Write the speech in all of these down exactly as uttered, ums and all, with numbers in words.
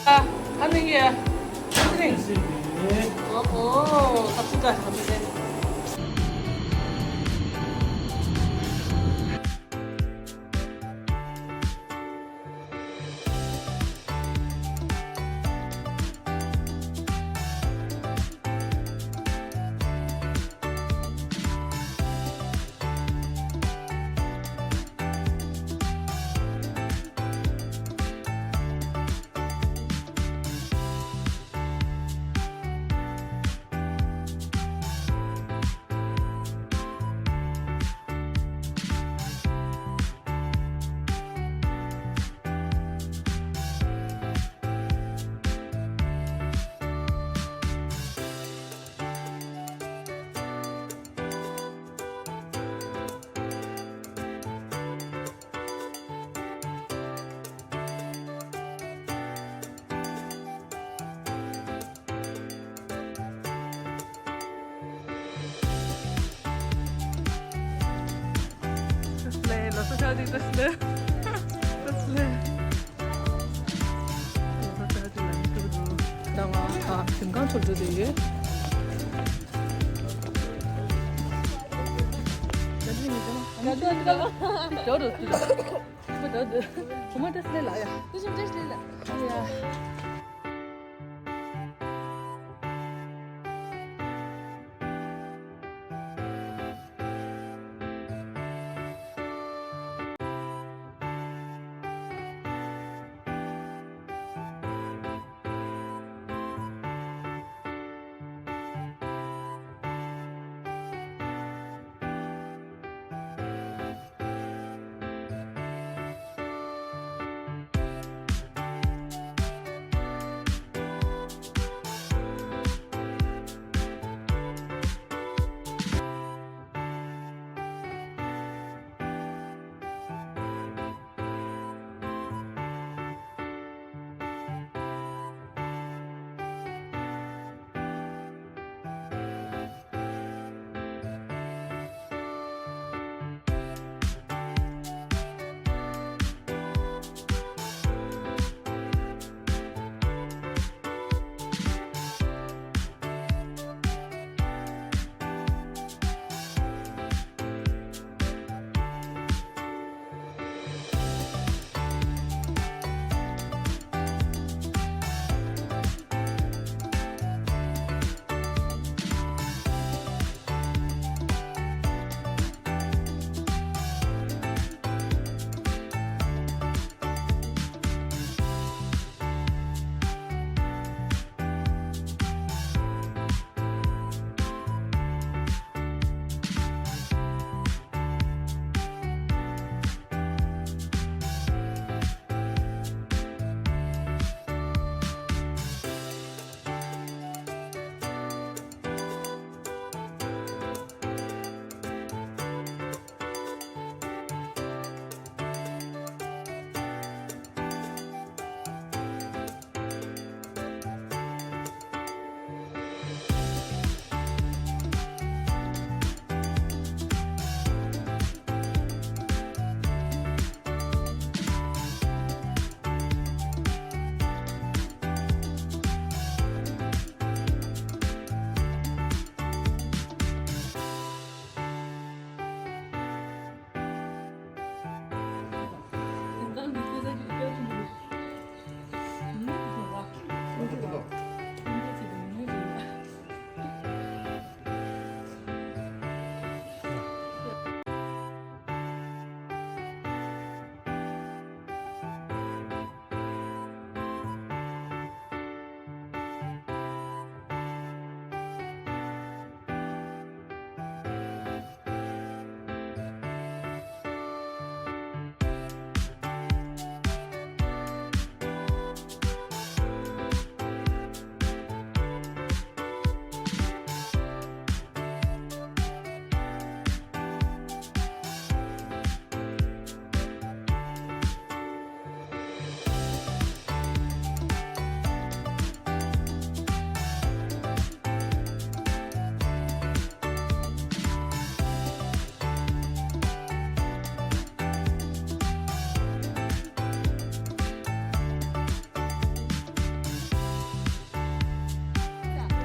ཨ་ནི་ཡ། ཨོ་ཨོ། ད་ཚུགས་ཀ་ད་ཚུགས་ཀ།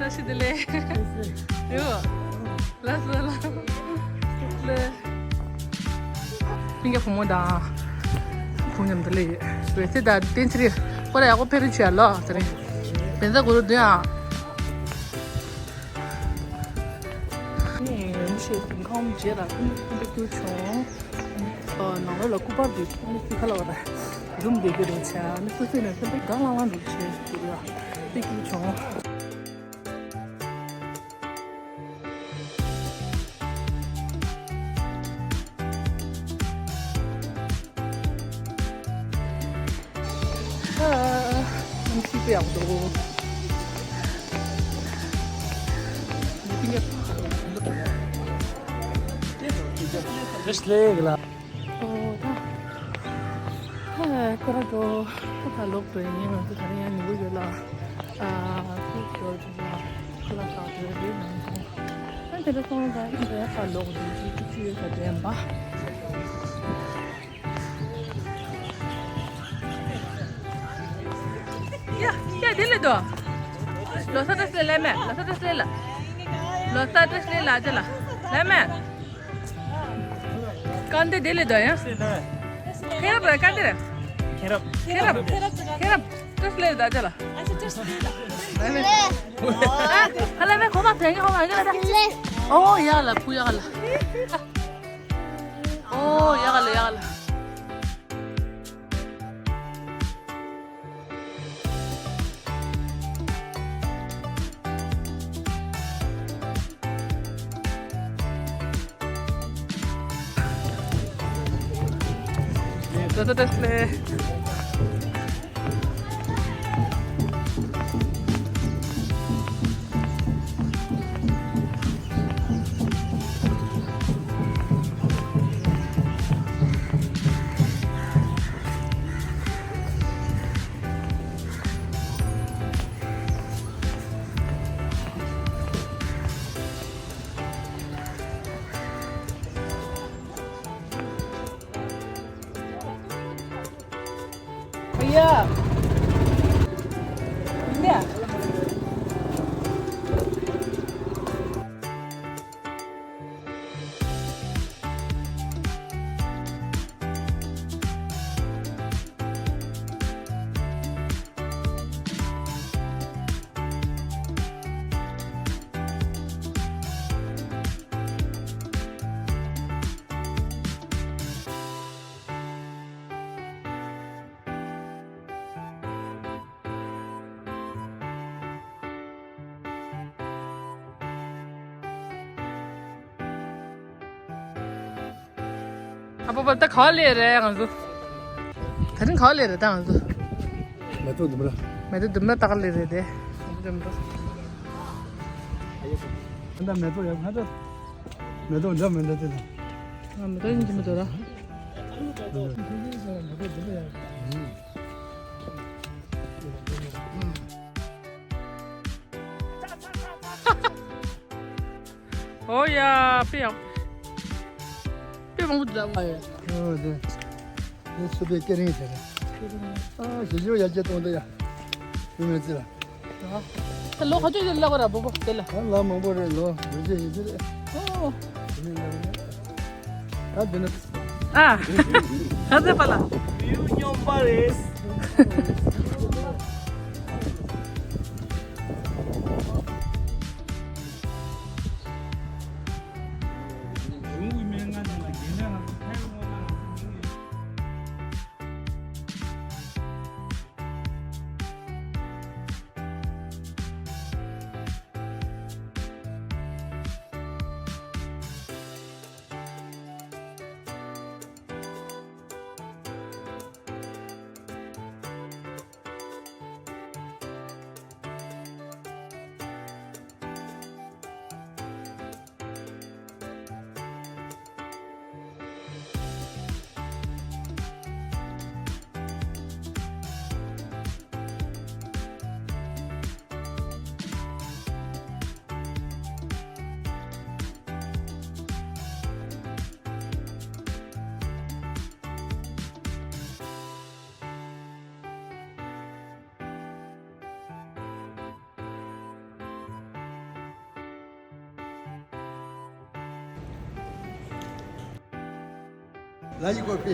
ལ་ཤི་དེ་ལས། ཡོ། ལ་སོ་ལ། ལ། སྤུན་ཀྱག་བུ་མོ་དང་། བུ་མཉམ་དུ་ལས་ཡོད། བེ་ཚེ་དང་བསྟན་ཚེ་རིང་། ཁོ་ར་ཡག་པོ་ཕེ་རི་བྱོས་ལོ་དེ་རིང་། བེ་ཚ་གུ་རུ་དུ་ཡང་། ནི་མི་ཤེས་ཁང་མཇལ་ལ་ཀུན་ཏུ་ཀུན་ཏུ་བྱུང་། ཨ་ནང་ལོགས་ལ་སྐུ་པར་འདི་ནི་ཁ་ལ་བ་ར། རུམ་འདི་གི་རུ་ཆ་ནི་སུ་སུ་ནས་སེམས་པའི་གང་ལང་ལང་འདུག་ཆེ་ཟེར་ཡ། ཏི་ཀུན་བྱུང་། ཨ། ཨ། ཨ། ཤི་པའི་ཡག་འདུག་ཨོ་ད། ཨ། ཁོ་ར་གོ། ཁོ་ཁ་ལོག་པའི་ཉིན་ང་ཚོ་ད་རིང་ཡང་ཉིན་གུང་ཡོད་ལ། ཨ། ཁོ་གོ་ཅི་ལ། ཁོ་ལ་ཁ་བྲལ་རེད་ནང་སོང་། ཨ། དེ་འདྲ་སོང་ཙང་ཨ་འདྲ་ཁ་ལོག་འདུག་ཅི་ཅི་ཅི་ཡོད་ས་དྲན་པ། ཡ་ཡ་དེ་ལས་དོ། ལོ་ས་ཏྲ་སི་ལེ་མེ། ལོ་ས་ཏྲ་སི་ལེ་ལ། ལོ་ས་ཏྲ་སི་ལེ་ལ་ཅི་ལ། ལེ་མེ། ཀན་དེ་དེ་ལས་དོ་ཡ། ཁེ་རབ་ར་ཀན་དེ་ར། ཁེ་རབ། ཁེ་རབ། ཁེ་རབ། ཏྲ་སི་ལེ་ལ་ཅི་ལ། ལེ་མེ། ཨ་ལེ་མེ་ཁོ་མ་ཕེ་ངེ་ཁོ་མ་ཡ་ལ། ཨོ་ཡ་ལ་བུ་ཡ་ལ། ཨོ་ཡ་ལ་ཡ་ལ། ད་ད་ད་སླེ། ཡ། ཡ། ཨ་པ་པ་ད་ག་ལེ་རེད་ང་ཚོ། ད་རིང་ག་ལེ་རེད་ད་ང་ཚོ། མེ་ཏོག་ལྡུམ་ར། མེ་ཏོག་ལྡུམ་ར་ད་ག་ལེ་རེད་དེ། ལྡུམ་ར། ད་མེ་ཏོག་ཡག་ང་ཚོ། མེ་ཏོག་འདྲ་མི་འདྲ་དེ་དང་། ང་མེ་ཏོག་ཡིན་གྱི་མི་འདུག་ར། ཨོ་ཡ། དཔེ་ཡག་དཔེ་མང་པོ་འདུག་ཨ་ཡ། ཨོ་དེ། དེ་སུ་པའི་སྐེ་རིང་ཟེར། ཨ་ཞེ་ཞེ་ཡར་རྒྱས་གཏོང་འདི་ཡ། བུ་མེད་ཚེ་ལ། ད་ལོ་ག་ཚོད་ཡོད་ལབ་གོ་ར་བུ་བུ་དེ་ལ། ད་ལ་མང་པོ་རེད་ལོ་བུ་རྒྱས་ཡིན་ཚེ་རེད། ཨོ། ད་འདི་ནི། ཨ། ག་ཚོད་པ་ལ། བེའུ་སྨྱོན་པ་རེད། ལ་ཡི་གོ་ཕི།